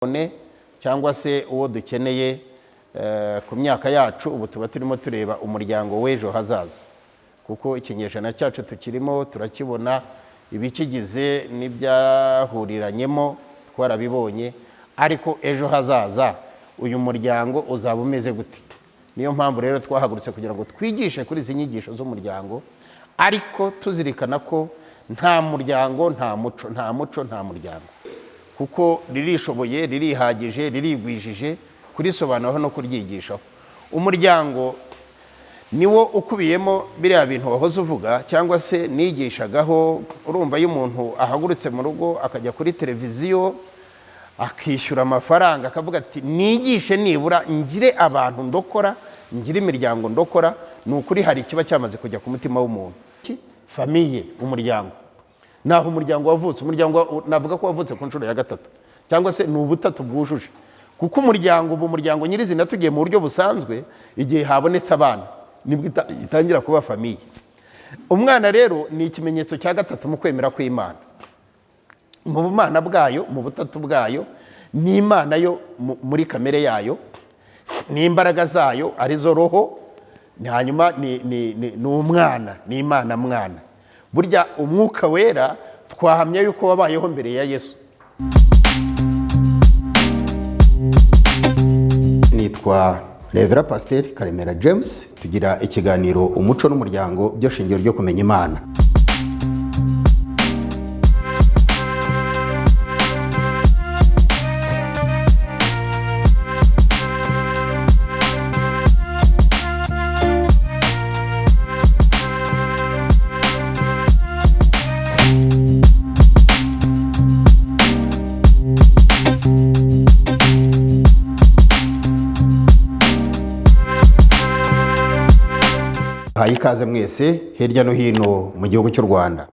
None cyangwa se uwo dukeneye ku myaka yacu ubu, tuba turimo tureba umuryango w'ejo hazaza, kuko ikinyejana cyacu tukirimo turakibona, ibikigize n'ibyahuriranyemo twarabibonye. Ariko ejo hazaza uyu muryango uzaba umeze gute? Niyo mpamvu rero twahagurutse kugira ngo twigishe kuri izi nyigisho z'umuryango, ariko tuzirikana ko nta muryango nta muco, nta muco nta muryango, kuko ririshoboye, ririhagije, ririgwijije kurisobanuraho no kuryigishaho. Umuryango niwo ukubiyemo biriya bintu wahoze uvuga cyangwa se nigishagaho. Urumva, iyo umuntu ahagurutse mu rugo akajya kuri televiziyo, akishyura amafaranga, akavuga ati: "Nigishe, nibura ngire abantu ndokora, ngire imiryango ndokora," ni ukuri hari ikiba cyamaze kujya ku mutima w'umuntu. Famille, umuryango, naho umuryango wavutse. Umuryango navuga ko wavutse ku nshuro ya gatatu, cyangwa se ni ubutatu bwujuje, kuko umuryango ubu, umuryango nyirizina, tugiye mu buryo busanzwe, igihe habonetse abana nibwo itangira kuba famille. Umwana rero ni ikimenyetso cya gatatu mu kwemera kw'Imana, mu bumana bwayo, mu butatu bwayo. Ni Imana yo muri kamere yayo, ni imbaraga zayo arizo roho, hanyuma ni umwana, ni Imana mwana. Burya Umwuka Wera twahamya yuko wabayeho mbere ya Yesu. Nitwa Reverend Pasiteri Karemera James. Tugira ikiganiro Umuco n'Umuryango byo shingiro ryo kumenya Imana. Haye ikaze mwese hirya no hino mu gihugu cy'u Rwanda.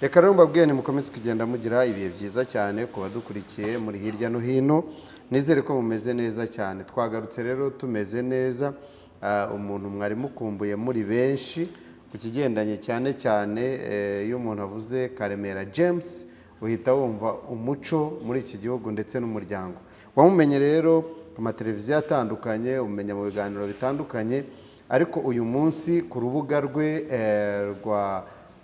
Reka rero mbabwiye, nimukomeze kugenda mugira ibihe byiza cyane. Ku badukurikiye muri hirya no hino, nizere ko mumeze neza cyane. Twagarutse rero tumeze neza. Umuntu mwari mukumbuye muri benshi ku kigendanye cyane cyane, iyo umuntu avuze Karemera James uhita wumva umuco muri iki gihugu ndetse n'umuryango. Wamumenye rero ku mateleviziyo atandukanye, umenya mu biganiro bitandukanye, ariko uyu munsi ku rubuga rwe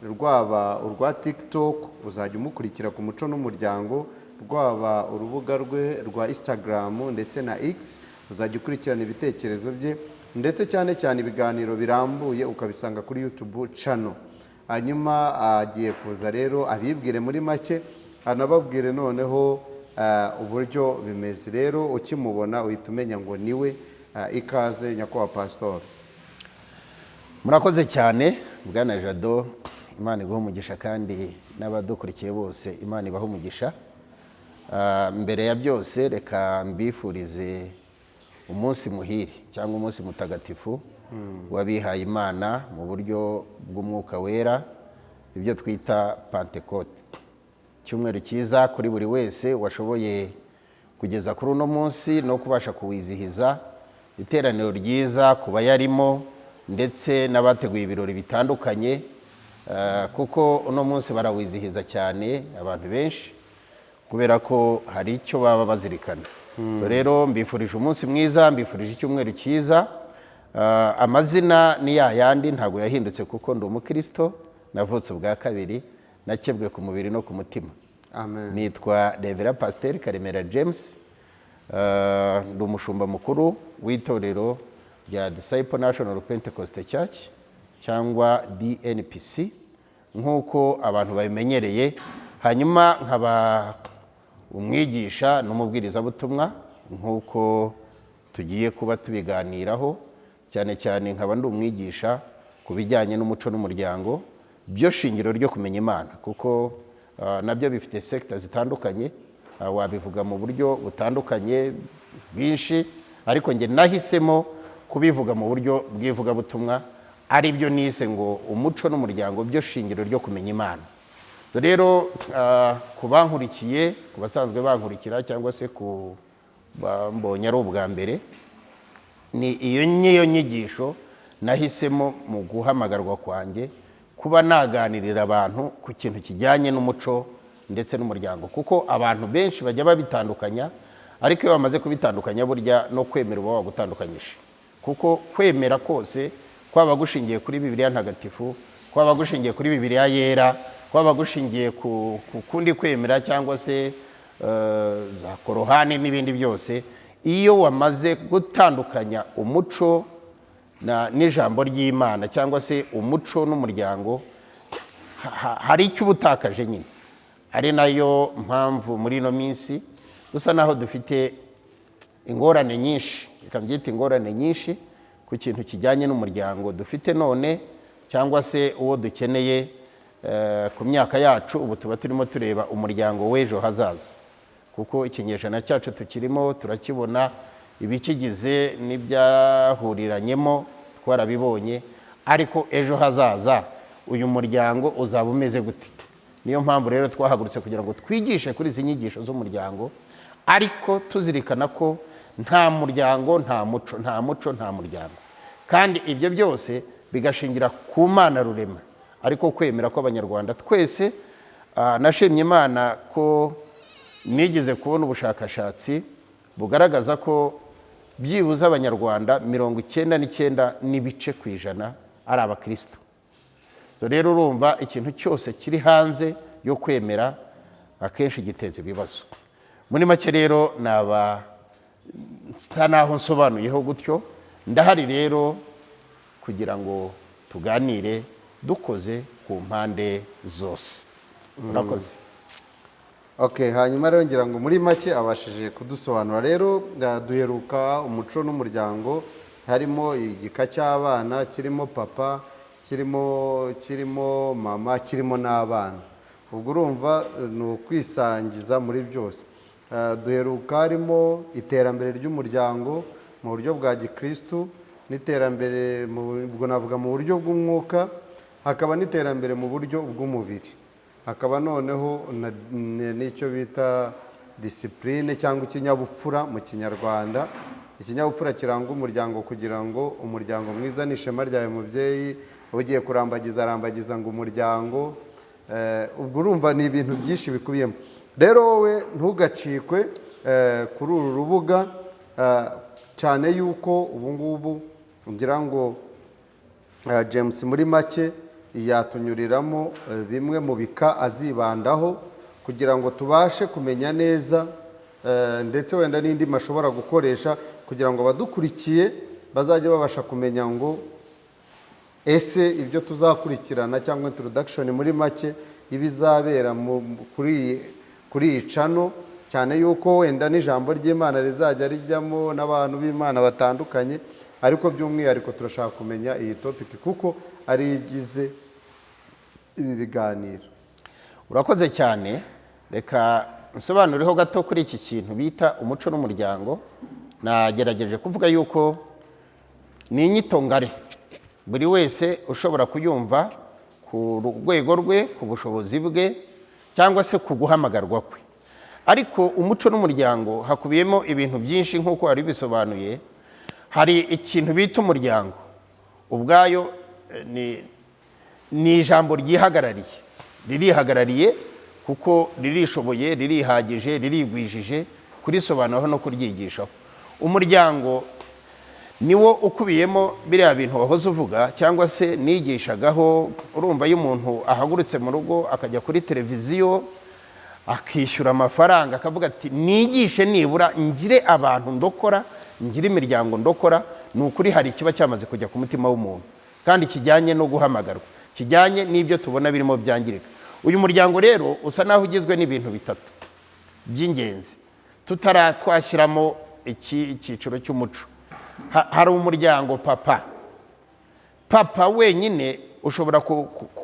rwaba urwa TikTok, uzajya umukurikira ku Muco n'Umuryango, rwaba urubuga rwe rwa Instagram ndetse na X, uzajya ukurikirana ibitekerezo bye, ndetse cyane cyane ibiganiro birambuye ukabisanga kuri YouTube channel. Hanyuma agiye kuza rero abibwire muri make, anababwire noneho uburyo bimeze. Rero ukimubona uhita umenya ngo niwe. Ikaze nyakubahwa pasitori. Murakoze cyane, bwana Jado. Imana iguhe umugisha, kandi n'abadukurikiye bose Imana ibahe umugisha. Mbere ya byose reka mbifurize umunsi muhire cyangwa umunsi mutagatifu w'abihaye Imana mu buryo bw'Umwuka Wera, ibyo twita Pantekote. Icyumweru cyiza kuri buri wese washoboye kugeza kuri uno munsi no kubasha kuwizihiza, iteraniro ryiza ku bayarimo ndetse n'abateguye ibirori bitandukanye, kuko uno munsi barawizihiza cyane abantu benshi kubera ko hari icyo baba bazirikana. So rero mbifurije umunsi mwiza, mbifurije icyumweru cyiza. Amazina ni ya yandi, ntabwo yahindutse, kuko ndi umukristo, navutse ubwa kabiri, nakebwe ku mubiri no ku mutima. Amen. Nitwa Reverend Pasiteri Karemera James. Ndi umushumba mukuru w'itorero rya Disciple National Pentecost Church cyangwa DNPC nk'uko abantu babimenyereye, hanyuma nkaba umwigisha n'umubwirizabutumwa nk'uko tugiye kuba tubiganiraho. Cyane cyane nkaba ndi umwigisha ku bijyanye n'umuco n'umuryango byo shingiro ryo kumenya Imana, kuko nabyo bifite secteur zitandukanye. Wabivuga mu buryo butandukanye bwinshi, ariko njye nahisemo kubivuga mu buryo bw'ivugabutumwa, ari byo nise ngo umuco n'umuryango byo shingiro ryo kumenya Imana. Rero ku bankurikiye, ku basanzwe bankurikira cyangwa se ku bambonye ari ubwa mbere, ni iyo nyiyo nyigisho nahisemo mu guhamagarwa kwanjye, kuba naganirira abantu ku kintu kijyanye n'umuco ndetse n'umuryango, kuko abantu benshi bajya babitandukanya. Ariko iyo bamaze kubitandukanya, burya no kwemera uba wagutandukanyije, kuko kwemera kose kwaba gushingiye kuri Bibiliya Ntagatifu, kwaba gushingiye kuri Bibiliya Yera, kwaba gushingiye ku kundi kwemera cyangwa se za Korohani n'ibindi byose, iyo wamaze gutandukanya umuco n'ijambo ry'Imana cyangwa se umuco n'umuryango, hari icyo uba utakaje nyine. Ari nayo mpamvu muri ino minsi dusa naho dufite ingorane nyinshi, reka mbyite ingorane nyinshi, ku kintu kijyanye n'umuryango dufite none cyangwa se uwo dukeneye ku myaka yacu. Ubu tuba turimo tureba umuryango w'ejo hazaza, kuko ikinyejana cyacu tukirimo turakibona, ibikigize n'ibyahuriranyemo twarabibonye. Ariko ejo hazaza uyu muryango uzaba umeze gute? Niyo mpamvu rero twahagurutse kugira ngo twigishe kuri izi nyigisho z'umuryango, ariko tuzirikana ko nta muryango nta muco, nta muco nta muryango, kandi ibyo byose bigashingira ku Mana rurema, ariko kwemera kw'Abanyarwanda twese. Nashimye Imana ko nigeze kubona ubushakashatsi bugaragaza ko byibuze Abanyarwanda 99.9% ari abakristo. So rero urumva, ikintu cyose kiri hanze yo kwemera akenshi giteza ibibazo. Muri make rero naba nsa naho nsobanuyeho gutyo. Ndahari rero kugira ngo tuganire dukoze ku mpande zose. Urakoze. Okay, hanyuma rero ngira ngo muri make abashije kudusobanura. Rero duheruka umuco n'umuryango harimo igika cy'abana, kirimo papa, kirimo mama, kirimo n'abana. Ubwo urumva ni ukwisangiza muri byose. Duheruka harimo iterambere ry'umuryango mu buryo bwa gikristu n'iterambere ubwo navuga mu buryo bw'umwuka, hakaba n'iterambere mu buryo bw'umubiri, hakaba noneho n'icyo bita discipline cyangwa ikinyabupfura mu Kinyarwanda, ikinyabupfura kiranga umuryango, kugira ngo umuryango mwiza ni ishema ryawe mubyeyi, ugiye kurambagiza arambagiza ngo umuryango. Ubwo urumva ni ibintu byinshi bikubiyemo. Rero wowe ntugacikwe kuri uru rubuga, cyane yuko ubu ngubu ngira ngo James muri make yatunyuriramo bimwe mu bika azibandaho kugira ngo tubashe kumenya neza, ndetse wenda n'indi mashobora gukoresha kugira ngo abadukurikiye bazajye babasha kumenya ngo ese ibyo tuzakurikirana cyangwa introduction muri make ibizabera kuri iyi channel, cyane yuko wenda n'ijambo ry'Imana rizajya rijyamo n'abantu b'Imana batandukanye, ariko by'umwihariko turashaka kumenya iyi topic kuko ari igize ibi biganiro. Urakoze cyane. Reka nsobanureho gato kuri iki kintu bita umuco n'umuryango. Nagerageje kuvuga yuko ni inyito ngari, buri wese ushobora kuyumva ku rwego rwe, ku bushobozi bwe cyangwa se ku guhamagarwa kwe. Ariko umuco n'umuryango hakubiyemo ibintu byinshi nk'uko wari bisobanuye. Hari ikintu bita umuryango ubwayo, ni ijambo ryihagarariye, ririhagarariye kuko ririshoboye, ririhagije, ririgwijije kurisobanuraho no kuryigishaho. Umuryango niwo ukubiyemo biriya bintu wahoze uvuga cyangwa se nigishagaho. Urumva, iyo umuntu ahagurutse mu rugo akajya kuri televiziyo, akishyura amafaranga, akavuga ati: "Nigishe nibura ngire abantu ndokora, ngire imiryango ndokora," ni ukuri hari ikiba cyamaze kujya ku mutima w'umuntu kandi kijyanye no guhamagarwa, kijyanye n'ibyo tubona birimo byangirika. Uyu muryango rero usa naho ugizwe n'ibintu bitatu by'ingenzi tutara twashyiramo iki icyiciro cy'umuco. Hari umuryango papa. Papa wenyine ushobora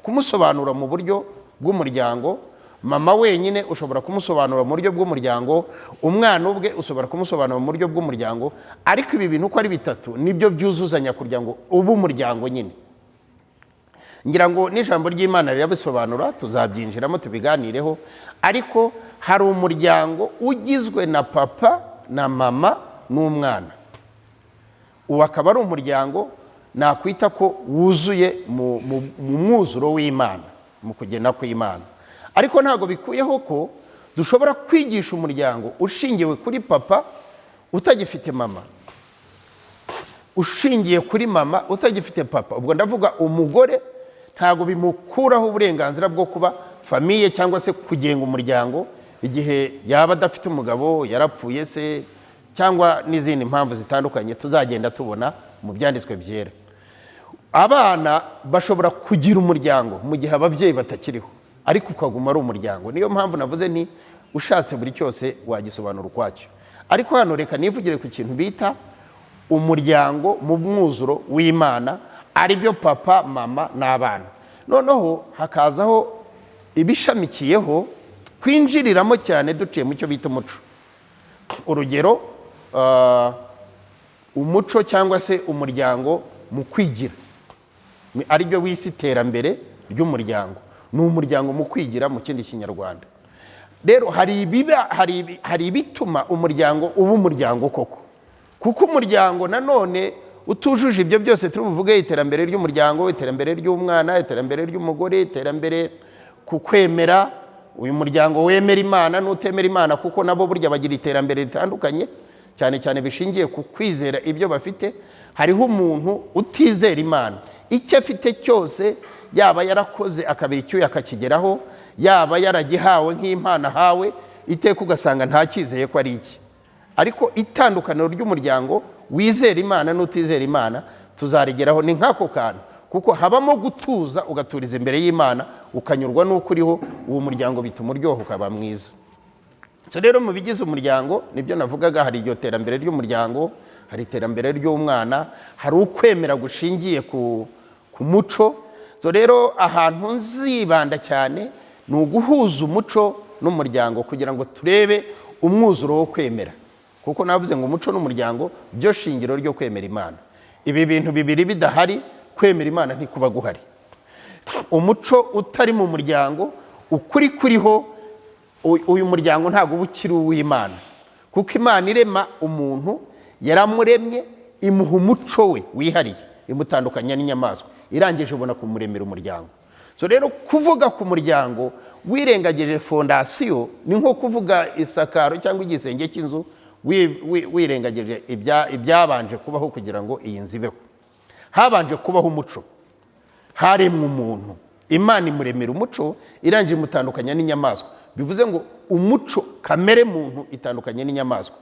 kumusobanura mu buryo bw'umuryango, mama wenyine ushobora kumusobanura mu buryo bw'umuryango, umwana ubwe ushobora kumusobanura mu buryo bw'umuryango. Ariko ibi bintu uko ari bitatu nibyo byuzuzanya kugira ngo ube umuryango nyine. Ngira ngo n'ijambo ry'Imana rirabisobanura, tuzabyinjiramo tubiganireho. Ariko hari umuryango ugizwe na papa na mama n'umwana. Uwo akaba ari umuryango nakwita ko wuzuye mu mwuzuro w'Imana, mu kugena kw'Imana. Ariko ntabwo bikuyeho ko Dushobora kwigisha umuryango ushingiwe kuri papa utagifite mama, ushingiye kuri mama utagifite papa. Ubwo ndavuga umugore ntabwo bimukuraho uburenganzira bwo kuba famille cyangwa se kugenga umuryango igihe yaba adafite umugabo, yarapfuye se, cyangwa n'izindi mpamvu zitandukanye tuzagenda tubona mu byanditswe byera. Abana bashobora kugira umuryango mu gihe ababyeyi batakiriho, ariko ukaguma ari umuryango. Niyo mpamvu navuze nti ushatse buri cyose wagisobanura ukwacyo. Ariko hano reka nivugire ku kintu bita umuryango mu mwuzuro w'Imana, aribyo papa, mama n'abana. Noneho hakazaho ibishamikiyeho twinjiriramo cyane duciye mu cyo bita umuco. Urugero, umuco cyangwa se umuryango mu kwigira, aribyo wise iterambere ry'umuryango, ni umuryango mu kwigira mu kindi Kinyarwanda. Rero hari ibituma umuryango uba umuryango koko, kuko umuryango nanone utujuje ibyo byose turi buvuge, iterambere ry'umuryango, iterambere ry'umwana, iterambere ry'umugore, iterambere ku kwemera, uyu muryango wemera Imana n'utemera Imana, kuko nabo burya bagira iterambere ritandukanye, cyane cyane bishingiye ku kwizera ibyo bafite. Hariho umuntu utizera Imana, icyo afite cyose, yaba yarakoze akabira icyuya akakigeraho, yaba yaragihawe nk'impano ahawe, iteka ugasanga ntacyizeye ko ari iki. Ariko itandukaniro ry'umuryango wizera Imana n'utizera Imana tuzarigeraho, ni nk'ako kantu, kuko habamo gutuza, ugaturiza imbere y'Imana, ukanyurwa n'uko uriho. Uwo muryango bituma uryoha, ukaba mwiza. So rero mu bigize umuryango nibyo navugaga: hari iryo terambere ry'umuryango, hari iterambere ry'umwana, hari ukwemera gushingiye ku muco. So rero ahantu nzibanda cyane ni uguhuza umuco n'umuryango kugira ngo turebe umwuzuro wo kwemera, kuko navuze ngo umuco n'umuryango byo shingiro ryo kwemera Imana. Ibi bintu bibiri bidahari, kwemera Imana ntikuba guhari. Umuco utari mu muryango, ukuri kuriho, uyu muryango ntabwo uba ukiri uw'Imana, kuko Imana irema umuntu yaramuremye imuha umuco we wihariye, imutandukanya n'inyamaswa, irangije ubona kumuremera umuryango. So rero kuvuga ku muryango wirengagije fondation ni nko kuvuga isakaro cyangwa igisenge cy'inzu wirengagije ibyabanje kubaho kugira ngo iyi nzu ibeho. Habanje kubaho umuco, haremwe umuntu, Imana imuremera umuco, irangije imutandukanya n'inyamaswa. Bivuze ngo umuco, kamere muntu itandukanye n'inyamaswa.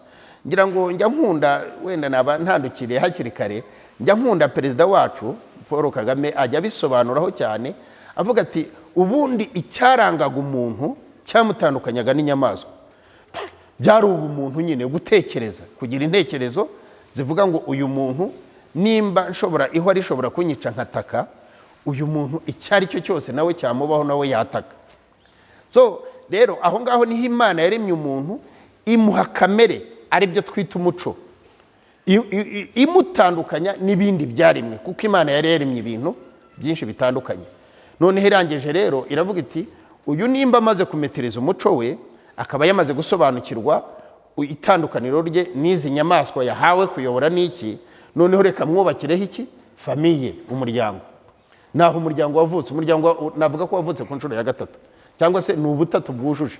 Ngira ngo njya nkunda, wenda naba ntandukiriye hakiri kare, njya nkunda perezida wacu Paul Kagame ajya abisobanuraho cyane, avuga ati ubundi icyarangaga umuntu cyamutandukanyaga n'inyamaswa byari ubumuntu nyine, gutekereza, kugira intekerezo zivuga ngo uyu muntu nimba nshobora ihwa rishobora kunyica nkataka, uyu muntu icyo ari cyo cyose nawe cyamubaho nawe yataka. So rero aho ngaho niho Imana yaremye umuntu, imuha kamere, aribyo twita umuco, imutandukanya n'ibindi byaremwe, kuko Imana yari yaremye ibintu byinshi bitandukanye. Noneho irangije rero iravuga iti uyu nimba amaze kumetereza umuco we, akaba yamaze gusobanukirwa itandukaniro rye n'izi nyamaswa yahawe kuyobora n'iki, noneho reka mwubakireho iki? Famille, umuryango. Naho umuryango wavutse. Umuryango navuga ko wavutse ku nshuro ya gatatu, cyangwa se ni ubutatu bwujuje,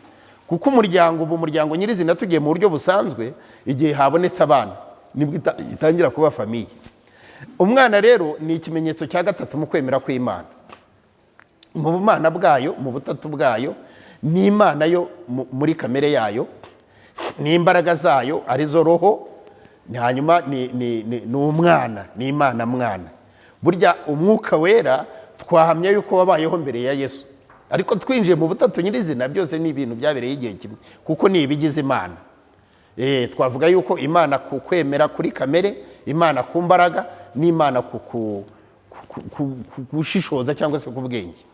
kuko umuryango ubu, umuryango nyirizina tugiye mu buryo busanzwe, igihe habonetse abana nibwo itangira kuba famille. Umwana rero ni ikimenyetso cya gatatu mu kwemera kw'Imana, mu bumana bwayo, mu butatu bwayo. Ni Imana yo muri kamere yayo, ni imbaraga zayo arizo roho, hanyuma ni umwana, ni Imana mwana. Burya Umwuka Wera twahamya yuko wabayeho mbere ya Yesu, ariko twinjiye mu butatu nyirizina byose ni ibintu byabereye igihe kimwe, kuko ni ibigize Imana. Twavuga yuko Imana ku kwemera kuri kamere, Imana ku mbaraga, n'Imana ku gushishoza cyangwa se ku bwenge.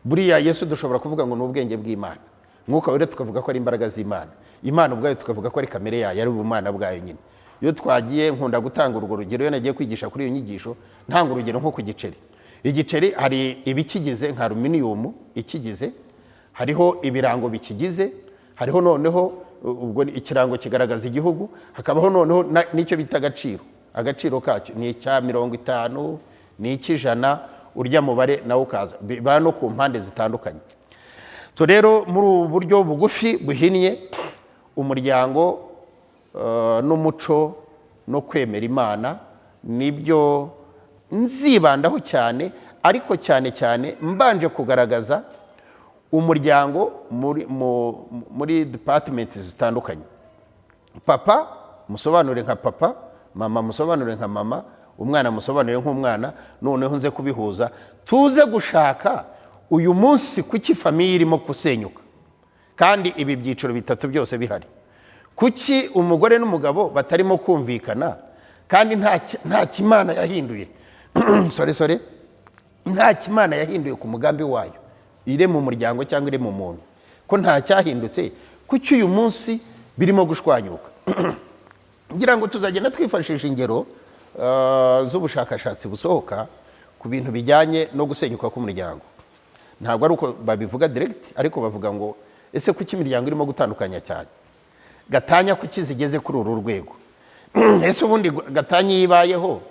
Buriya Yesu dushobora kuvuga ngo ni ubwenge bw'Imana, Mwuka Wera tukavuga ko ari imbaraga z'Imana, Imana ubwayo tukavuga ko ari kamere yayo, ari ubumana bwayo nyine. Iyo twagiye, nkunda gutanga urwo rugero iyo nagiye kwigisha kuri iyo nyigisho, ntanga urugero nko ku giceri. Igiceri hari ibikigize nka aluminiyumu ikigize, hariho ibirango bikigize, hariho noneho ubwo ni ikirango kigaragaza igihugu, hakabaho noneho n'icyo bita agaciro. Agaciro kacyo ni icya 50, ni icy'ijana, urya mubare nawo ukaza biba no ku mpande zitandukanye. So rero, muri ubu buryo bugufi buhinnye, umuryango n'umuco no kwemera Imana nibyo nzibandaho cyane, ariko cyane cyane mbanje kugaragaza umuryango muri department zitandukanye. Papa musobanure nka papa, mama musobanure nka mama, umwana musobanure nk'umwana. Noneho nze kubihuza, tuze gushaka uyu munsi kuki famille irimo gusenyuka kandi ibi byiciro bitatu byose bihari, kuki umugore n'umugabo batarimo kumvikana kandi nta kimana yahinduye, sorry, sorry, nta kimana yahinduye ku mugambi wayo ire mu muryango cyangwa ire mu muntu, ko nta cyahindutse, kuki uyu munsi birimo gushwanyuka? Ngira ngo tuzagenda twifashisha ingero z'ubushakashatsi busohoka ku bintu bijyanye no gusenyuka k'umuryango. Ntabwo ari uko babivuga direct, ariko bavuga ngo: ese kuki imiryango irimo gutandukanya cyane? Gatanya kuki zigeze kuri uru rwego? Ese ubundi gatanya iyo ibayeho,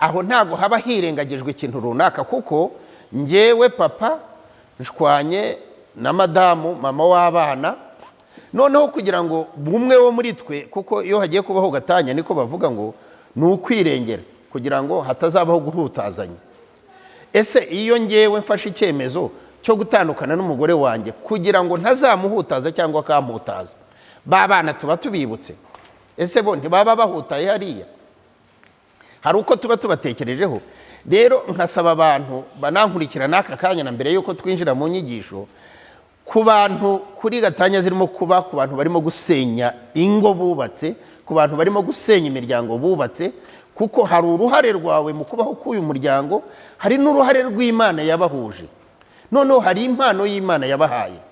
aho ntabwo haba hirengagijwe ikintu runaka? Kuko njyewe papa nshwanye na madamu, mama w'abana, noneho kugira ngo bumwe wo muri twe, kuko iyo hagiye kubaho gatanya, niko bavuga ngo ni ukwirengera kugira ngo hatazabaho guhutazanya. Ese iyo ngewe mfashe icyemezo cyo gutandukana n'umugore wanjye kugira ngo ntazamuhutaza cyangwa akamputaza, ba bana tuba tubibutse? Ese bo ntibaba bahutaye hariya? Hari uko tuba tubatekerejeho? Rero nkasaba abantu banankurikira n'aka kanya, na mbere y'uko twinjira mu nyigisho, ku bantu kuri gatanya zirimo kuba, ku bantu barimo gusenya ingo bubatse, ku bantu barimo gusenya imiryango bubatse, kuko hari uruhare rwawe mu kubaho k'uyu muryango, hari n'uruhare rw'Imana yabahuje, noneho hari impano y'Imana yabahaye.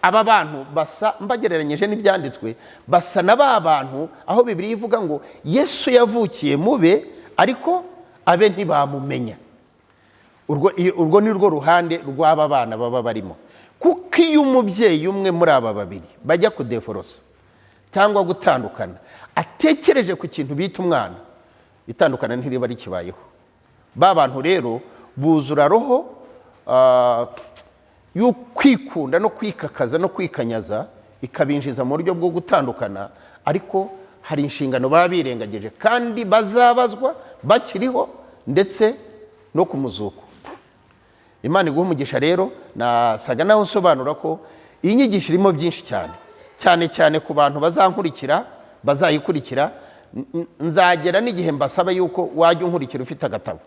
Aba bantu basa, mbagereranyije n'ibyanditswe, basa na ba bantu aho Bibiliya ivuga ngo Yesu yavukiye mube, ariko abe ntibamumenya. Urwo ni rwo ruhande rw'aba bana baba barimo, kuko iyo umubyeyi umwe muri aba babiri bajya kudeforosa cyangwa gutandukana atekereje ku kintu bita umwana, itandukana ntiriba rikibayeho. Ba bantu rero buzura roho yo kwikunda no kwikakaza no kwikanyaza, ikabinjiza mu buryo bwo gutandukana. Ariko hari inshingano baba birengagije kandi bazabazwa bakiriho ndetse no ku muzuko. Imana iguha umugisha. Rero nasaga naho nsobanura ko iyi nyigisho irimo byinshi cyane, cyane cyane ku bantu bazankurikira, bazayikurikira. Nzagera n'igihe mbasaba yuko wajya unkurikira ufite agatabo,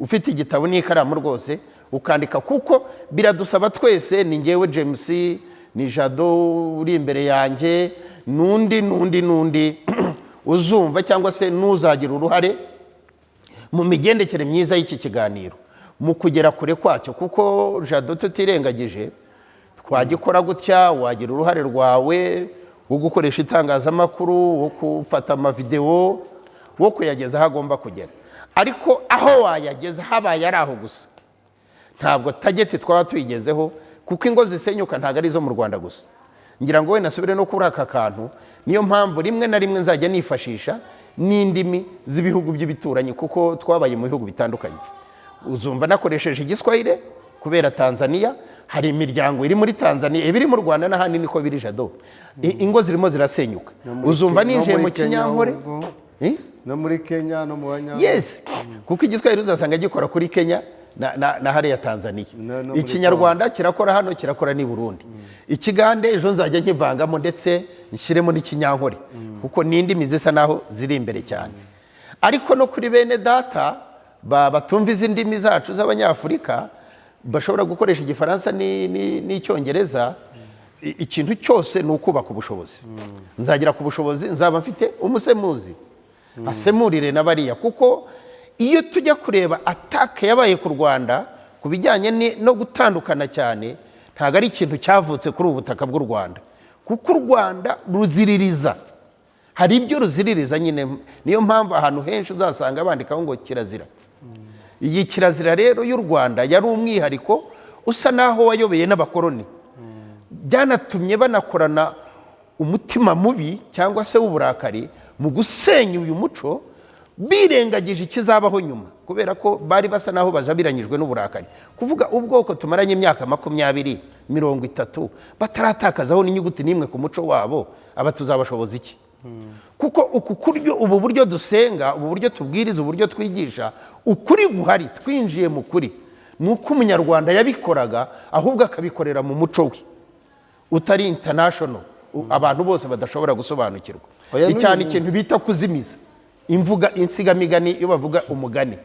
ufite igitabo n'ikaramu rwose, ukandika, kuko biradusaba twese. Ni ngewe James, ni Jado uri imbere yanjye, n'undi, n'undi, n'undi uzumva cyangwa se n'uzagira uruhare mu migendekere myiza y'iki kiganiro, mu kugera kure kwacyo. Kuko Jado, tutirengagije, twagikora gutya, wagira uruhare rwawe wo gukoresha itangazamakuru, wo gufata amavidewo, wo kuyageza aho agomba kugera. Ariko aho wayageza habaye ari aho gusa, ntabwo target twaba tuyigezeho, kuko ingo zisenyuka ntabwo ari izo mu Rwanda gusa. Ngira ngo wenda asubire no kuri aka kantu. Niyo mpamvu rimwe na rimwe nzajya nifashisha n'indimi z'ibihugu by'ibituranyi, kuko twabaye mu bihugu bitandukanye. Uzumva nakoresheje Igiswahili kubera Tanzania, hari imiryango iri muri Tanzania, ibiri mu Rwanda n'ahandi niko biri. Jado, ingo zirimo zirasenyuka. No muri Uzumva no ninjiye muri mu Kenya Kinyankore. ahubwo. Eh? No muri Kenya no mu Banya Yes, kuko Igiswahili uzasanga gikora kuri Kenya na hariya Tanzania. No muri Ikinyarwanda kirakora hano, kirakora n'i Burundi. Ikigande ejo nzajya nkivangamo, ndetse nshyiremo n'Ikinyankore, kuko ni indimi zisa naho ziri imbere cyane. Ariko no kuri bene data batumva izi ndimi zacu z'Abanyafurika, bashobora gukoresha Igifaransa n'Icyongereza. Ikintu cyose ni ukubaka ubushobozi. Nzagera ku bushobozi nzaba mfite umusemuzi asemurire na bariya, kuko iyo tujya kureba attaque yabaye ku Rwanda ku bijyanye no gutandukana cyane, ntabwo ari ikintu cyavutse kuri ubu butaka bw'u Rwanda, kuko u Rwanda ruziririza, hari ibyo ruziririza nyine. Niyo mpamvu ahantu henshi uzasanga bandikaho ngo kirazira. Iyi kirazira rero y'u Rwanda yari umwihariko usa n'aho wayobeye n'abakoroni. Byanatumye banakorana umutima mubi cyangwa se w'uburakari mu gusenya uyu muco. Birengagije ikizabaho nyuma, kubera ko bari basa naho bajabiranyijwe n'uburakari, kuvuga ubwoko tumaranye imyaka 20, 30 bataratakazaho n'inyuguti n'imwe ku muco wabo, aba tuzabashoboza iki? Kuko uku kuryo, ubu buryo dusenga, ubu buryo tubwiriza, uburyo twigisha, ukuri guhari, twinjiye mu kuri, ni uko Umunyarwanda yabikoraga, ahubwo akabikorera mu muco we utari international, abantu bose badashobora gusobanukirwa. Oya, n'uyu Icyane munsi. ikintu bita kuzimiza, imvuga insigamigani, iyo bavuga umugani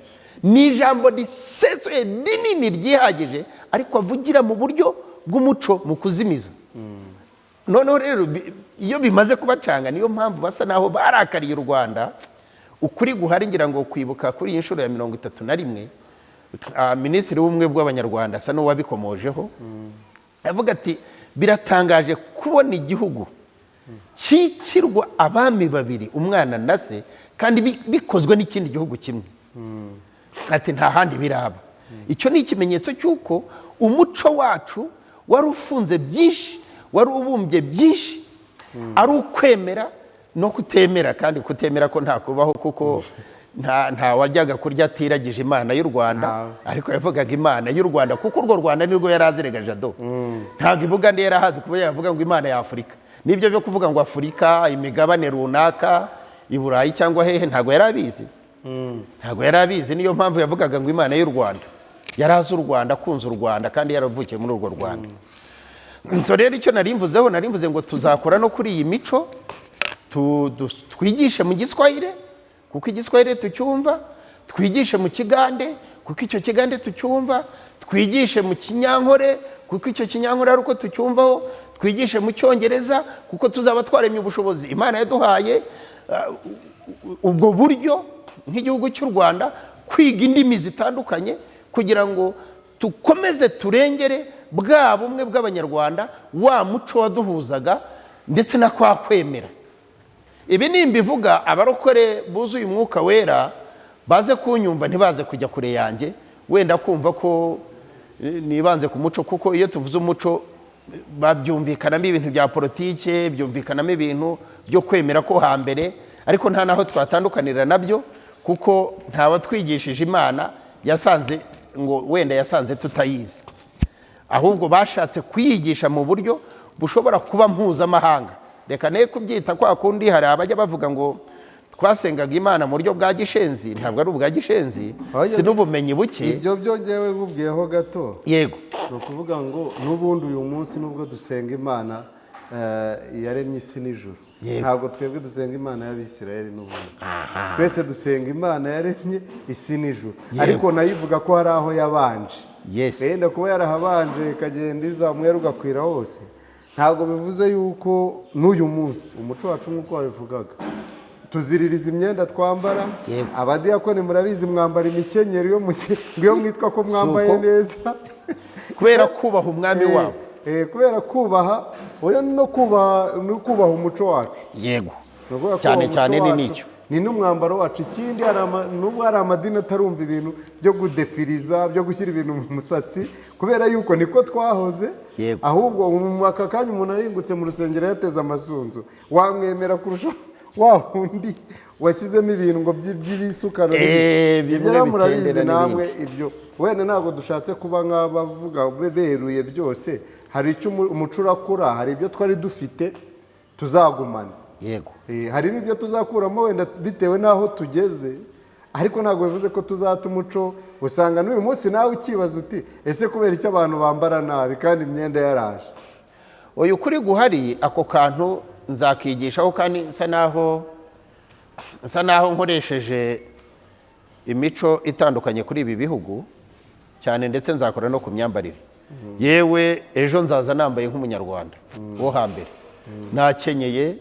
ni ijambo risesuye, rinini, ryihagije, ariko avugira mu buryo bw'umuco mu kuzimiza. Noneho rero iyo bimaze kubacanga, niyo mpamvu basa naho barakariye u Rwanda. Ukuri guhari, ngira ngo kwibuka kuri iyi nshuro ya 31, Minisitiri w'Ubumwe bw'Abanyarwanda asa n'uwabikomojeho, avuga ati: "Biratangaje kubona igihugu cyicirwa abami babiri, umwana na se, kandi bikozwe n'ikindi gihugu kimwe." Ati: "Nta handi biraba." Icyo ni ikimenyetso cy'uko umuco wacu wari ufunze byinshi, wari ubumbye byinshi, ari ukwemera no kutemera, kandi kutemera ko nta kubaho, kuko nta wajyaga kurya atiragije Imana y'u Rwanda. Ntawe. Ariko yavugaga Imana y'u Rwanda kuko urwo Rwanda nirwo yari azi jado. Ntabwo i Bugande yari ahazi kuba yavuga ngo Imana ya Afurika. Nibyo byo kuvuga ngo Afurika, imigabane runaka, i Burayi cyangwa hehe, ntabwo yari abizi, ntabwo yari abizi. Niyo mpamvu yavugaga ngo Imana y'u Rwanda. Yari azi u Rwanda, akunze u Rwanda, kandi yaravukiye muri urwo Rwanda. So rero icyo nari mvuzeho, nari mvuze ngo tuzakora no kuri iyi mico, twigishe mu Giswahili kuko Igiswahili tucyumva, twigishe mu Kigande kuko icyo Kigande tucyumva, twigishe mu Kinyankore kuko icyo Kinyankore ari uko tucyumvaho, twigishe mu Cyongereza kuko tuzaba twaremye ubushobozi Imana yaduhaye, ubwo buryo nk'igihugu cy'u Rwanda kwiga indimi zitandukanye, kugira ngo dukomeze turengere bwa bumwe bw'Abanyarwanda, wa muco waduhuzaga, ndetse na kwa kwemera. Ibi nimbivuga, abarokore buzuye Umwuka Wera baze kunyumva, ntibaze kujya kure yanjye, wenda kumva ko nibanze ku muco, kuko iyo tuvuze umuco babyumvikanamo ibintu bya politike, byumvikanamo ibintu byo kwemera ko hambere, ariko nta n'aho twatandukanira nabyo, kuko nta watwigishije Imana yasanze ngo wenda yasanze tutayizi, ahubwo bashatse kuyigisha mu buryo bushobora kuba mpuzamahanga. Reka ne kubyita kwa kundi hari abajya bavuga ngo twasengaga Imana mu buryo bwa gishenzi. Ntabwo ari ubwa gishenzi, Oya, si n'ubumenyi buke. Ibyo byo ngewe nkubwiyeho gato, Yego. ni ukuvuga ngo n'ubundi uyu munsi nubwo dusenga Imana yaremye isi n'ijuru, ntabwo twebwe dusenga Imana y'Abisirayeli. N'ubundi twese dusenga Imana yaremye isi n'ijuru, ariko nayo ivuga ko hari aho yabanje. Wenda kuba yarahabanje ikagenda iza umwera ugakwira hose, ntabwo bivuze yuko n'uyu munsi umuco wacu, nk'uko wabivugaga, tuziririza imyenda twambara. Abadiyakoni murabizi, mwambara imikenyero ngo iyo mwitwa ko mwambaye Suko. neza. Kubera kubaha umwami wabo. Kubera kubaha, oya, no kubaha umuco wacu. Ni ukuvuga ko Cyane umuco cyane ni wacu n'icyo. Ni n'umwambaro wacu. Ikindi, nubwo hari amadini atarumva ibintu byo gudefiriza, byo gushyira ibintu mu musatsi, kubera yuko niko twahoze. Ahubwo mu aka kanya umuntu ahingutse mu rusengero yateze amasunzu, wamwemera kurusha wa wundi washyizemo ibintu ngo by'ibisukano n'ibiki. Bimwe Ibyo rero murabizi bitendera namwe. Ibyo wenda ntabwo dushatse kuba nk'abavuga beruye byose. Hari icyo umuco urakura, hari ibyo twari dufite tuzagumana. Hari n'ibyo tuzakuramo wenda bitewe n'aho tugeze, ariko ntabwo bivuze ko tuzata umuco. Usanga n'uyu munsi nawe ukibaza uti: "Ese kubera icyo abantu bambara nabi kandi imyenda yaraje?" Uyu kuri guhari, ako kantu nzakigishaho, kandi nsa naho nkoresheje imico itandukanye kuri ibi bihugu cyane, ndetse nzakora no ku myambarire. Yewe, ejo nzaza nambaye nk'Umunyarwanda wo hambere, nakenyeye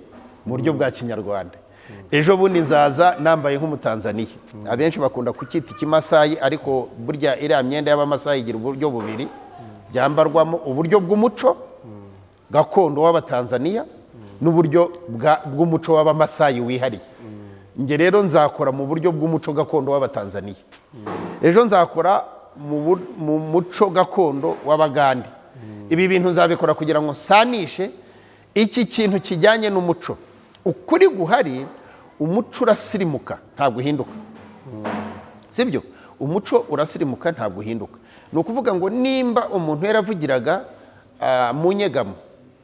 mu buryo bwa kinyarwanda. Ejo bundi nzaza nambaye nk'Umutanzaniya. Abenshi bakunda kucyita Ikimasayi, ariko burya iriya myenda y'Abamasayi igira uburyo bubiri byambarwamo: uburyo bw'umuco gakondo w'Abatanzaniya n'uburyo bw'umuco w'Abamasayi wihariye. Njye rero nzakora mu buryo bw'umuco gakondo w'Abatanzaniya, ejo nzakora mu muco gakondo w'Abagande. Ibi bintu nzabikora kugira ngo nsanishe iki kintu kijyanye n'umuco. Ukuri guhari. Umuco urasirimuka, ntabwo uhinduka, sibyo? Umuco urasirimuka, ntabwo uhinduka. Ni ukuvuga ngo nimba umuntu yaravugiraga mu nyegamo,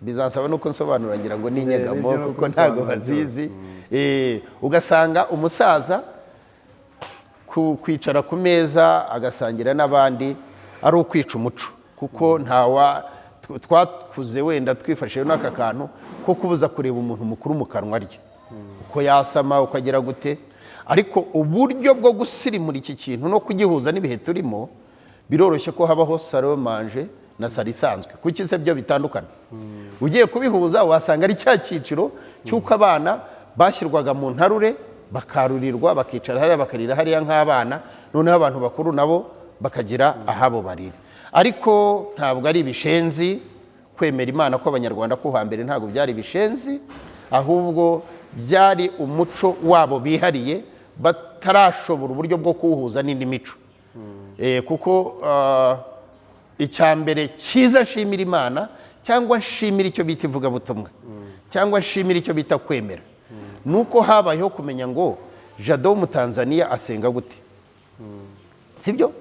bizansaba nuko nsobanura, ngira ngo ni inyegamo, Nibyo no kuko ntabwo kubisobanura. bazizi. Ugasanga umusaza kwicara ku meza agasangira n'abandi ari ukwica umuco, kuko ntawa twakuze wenda twifashije n'aka kantu ko kubuza kureba umuntu mukuru mu kanwa rye, uko yasama, uko agira gute. Ariko uburyo bwo gusirimura iki kintu no kugihuza n'ibihe turimo, biroroshye ko habaho salle à manger na salle isanzwe. Kuki se byo bitandukana? Ugiye kubihuza wasanga ari cya cyiciro cy'uko abana bashyirwaga mu ntarure, bakarurirwa, bakicara hariya, bakarira hariya nk'abana, noneho abantu bakuru nabo bakagira ahabo barira. Ariko ntabwo ari ibishenzi kwemera Imana kw'Abanyarwanda ko hambere, ntabwo byari ibishenzi, ahubwo byari umuco wabo bihariye batarashobora uburyo bwo kuwuhuza n'indi mico. Kuko icya mbere cyiza nshimira Imana, cyangwa nshimira icyo bita ivugabutumwa, cyangwa nshimira icyo bita kwemera, ni uko habayeho kumenya ngo Jado w'Umutanzaniya asenga gute, sibyo?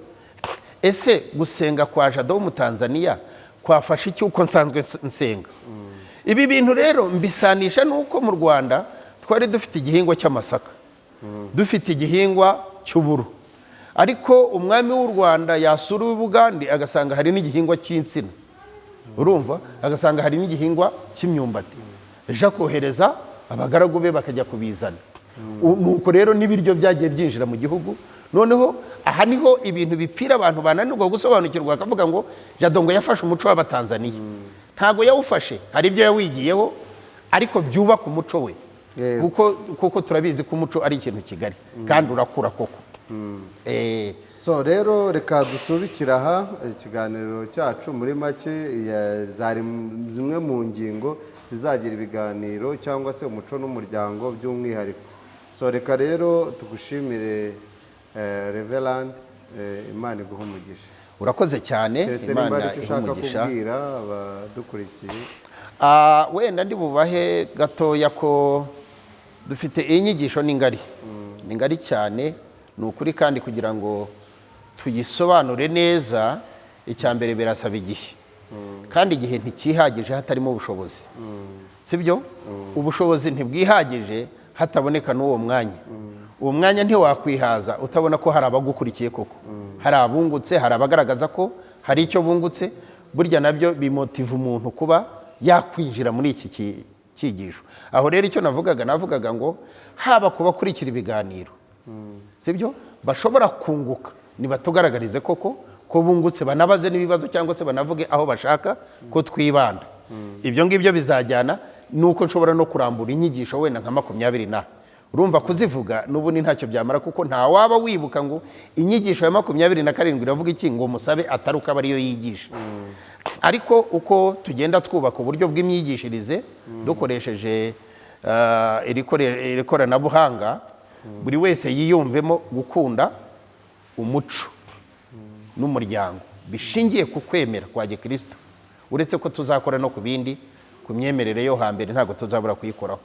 Ese gusenga kwa Jado w'Umutanzaniya kwafasha iki uko nsanzwe nsenga? Ibi bintu rero mbisanisha n'uko mu Rwanda twari dufite igihingwa cy'amasaka, dufite igihingwa cy'uburo, ariko umwami w'u Rwanda yasura uw'i Bugande agasanga hari n'igihingwa cy'insina, urumva, agasanga hari n'igihingwa cy'imyumbati, ejo akohereza abagaragu be bakajya kubizana. Nuko rero n'ibiryo byagiye byinjira mu gihugu. Noneho aha niho ibintu bipfira, abantu bananirwa gusobanukirwa, bakavuga ngo Jado ngo yafashe umuco w'Abatanzaniya. Ntabwo yawufashe, hari ibyo yawigiyeho ariko byubaka umuco we. Kuko turabizi ko umuco ari ikintu kigari kandi urakura koko. So rero reka dusubikire aha ikiganiro cyacu. Muri make zari zimwe mu ngingo zizagira ibiganiro cyangwa se umuco n'umuryango by'umwihariko. So reka rero tugushimire, Reverend, Imana iguhe umugisha. Urakoze cyane. Keretse nimba Imana hari icyo ihe ushaka umugisha. kubwira abadukurikiye. Wenda ndi bubahe gatoya ko dufite iyi nyigisho, ni ngari, ni ngari cyane, ni ukuri. Kandi kugira ngo tuyisobanure neza, icya mbere birasaba igihe, kandi igihe ntikihagije hatarimo ubushobozi, sibyo? Ubushobozi ntibwihagije hataboneka n'uwo mwanya. Uwo mwanya ntiwakwihaza utabona ko hari abagukurikiye koko, hari abungutse, hari abagaragaza ko hari icyo bungutse. Burya nabyo bimotiva umuntu kuba yakwinjira muri iki cyigisho. Aho rero icyo navugaga ngo haba ku bakurikira ibiganiro, sibyo, bashobora kunguka, nibatugaragarize koko ko bungutse, banabaze n'ibibazo cyangwa se banavuge aho bashaka ko twibanda. Ibyo ngibyo bizajyana nuko nshobora no kurambura inyigisho wenda nka 20 na, urumva kuzivuga n'ubundi ntacyo byamara, kuko nta waba wibuka ngo inyigisho ya 27 iravuga iki, ngo musabe atari uko aba ariyo yigisha. Ariko uko tugenda twubaka uburyo bw'imyigishirize dukoresheje iri koranabuhanga, buri wese yiyumvemo gukunda umuco n'umuryango bishingiye ku kwemera kwa gikristo, uretse ko tuzakora no ku bindi, ku myemerere yo hambere ntabwo tuzabura kuyikoraho.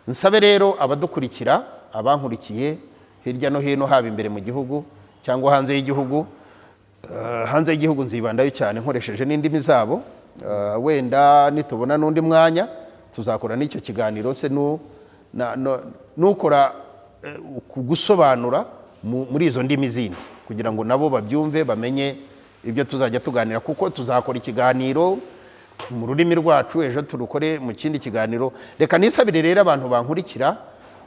Nsabe rero abadukurikira, abankurikiye hirya no hino, haba imbere mu gihugu cyangwa hanze y'igihugu. Hanze y'igihugu nzibandayo cyane nkoresheje n'indimi zabo. Wenda nitubona n'undi mwanya tuzakora n'icyo kiganiro se nukora ku gusobanura muri izo ndimi zindi, kugira ngo nabo babyumve, bamenye ibyo tuzajya tuganira, kuko tuzakora ikiganiro mu rurimi rwacu, ejo turukore mu kindi kiganiro. Reka nisabire rero abantu bankurikira,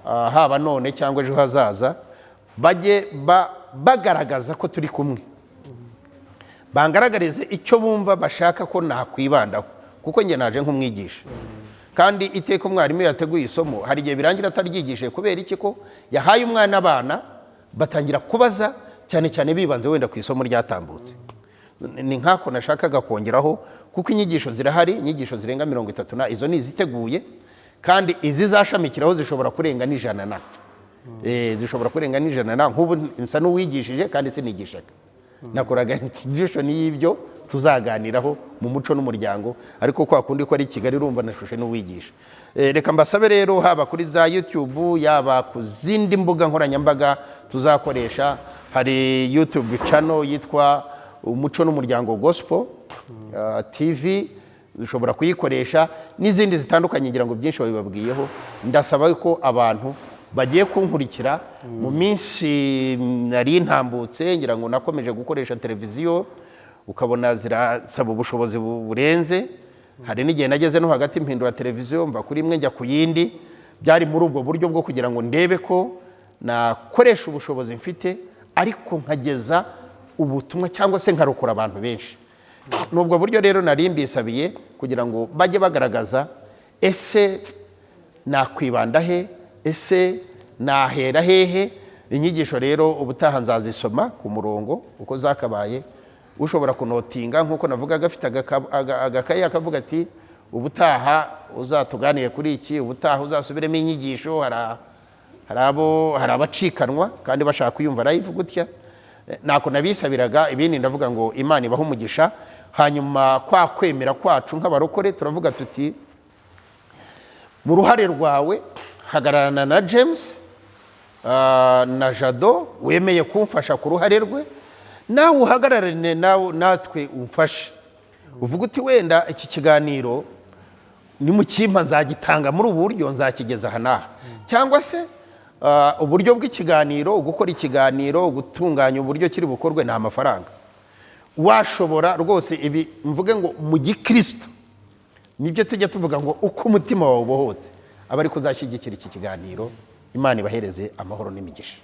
haba none cyangwa ejo hazaza, bajye bagaragaza ko turi kumwe, bangaragarize icyo bumva bashaka ko nakwibandaho, kuko njye naje nk'umwigisha. Kandi iteka umwarimu iyo yateguye isomo, hari igihe birangira ataryigishije. Kubera iki? Ko yahaye umwana, abana batangira kubaza cyane cyane bibanze wenda ku isomo ryatambutse. Ni nk'ako nashakaga kongeraho, kuko inyigisho zirahari, inyigisho zirenga 30 na, izo ni iziteguye, kandi izizashamikiraho zishobora kurenga n'ijana na zishobora kurenga n'ijana na. Nk'ubu nsa n'uwigishije kandi sinigishaga, nakoraga introduction y'ibyo Tuzaganiraho mu muco n'umuryango, ariko kwa kundi ko ari i Kigali, urumva nashushe n'uwigisha. Reka mbasabe rero, haba kuri za YouTube, yaba ku zindi mbuga nkoranyambaga tuzakoresha. Hari YouTube channel yitwa Umuco n'Umuryango Gospel TV, dushobora kuyikoresha n'izindi zitandukanye. Ngira ngo byinshi babibabwiyeho. Ndasaba ko abantu bagiye kunkurikira mu minsi nari ntambutse, ngira ngo nakomeje gukoresha televiziyo, ukabona zirasaba ubushobozi burenze. Hari n'igihe nageze no hagati mpindura televiziyo, mva kuri imwe njya ku yindi. Byari muri ubwo buryo bwo kugira ngo ndebe ko nakoresha ubushobozi mfite, ariko nkageza ubutumwa cyangwa se nkarokora abantu benshi. Ni ubwo buryo rero nari mbisabiye kugira ngo bajye bagaragaza: ese nakwibanda he? Ese nahera hehe? Inyigisho rero ubutaha nzazisoma ku murongo uko zakabaye. Ushobora kunotinga, nk'uko navugaga, afite agakayi, akavuga ati: "Ubutaha uzatuganire kuri iki, ubutaha uzasubiremo inyigisho." Hari abacikanwa kandi bashaka kuyumva live gutya. Nako nabisabiraga. Ibindi ndavuga ngo Imana ibahe umugisha. Hanyuma kwa kwemera kwacu nk'abarokore, turavuga tuti: mu ruhare rwawe hagararana na James na Jado wemeye kumfasha ku ruhare rwe, nawe uhagararane nawe natwe umfashe, uvuga uti: "Wenda iki kiganiro nimukimpa nzagitanga muri ubu buryo, nzakigeza aha n'aha." Cyangwa se uburyo bw'ikiganiro, gukora ikiganiro, gutunganya uburyo kiri bukorwe ni amafaranga. Washobora rwose ibi mvuge ngo mu gikristo nibyo tujya tuvuga ngo uko umutima wawe ubohotse aba ariko uzashyigikira iki kiganiro. Imana ibahereze amahoro n'imigisha.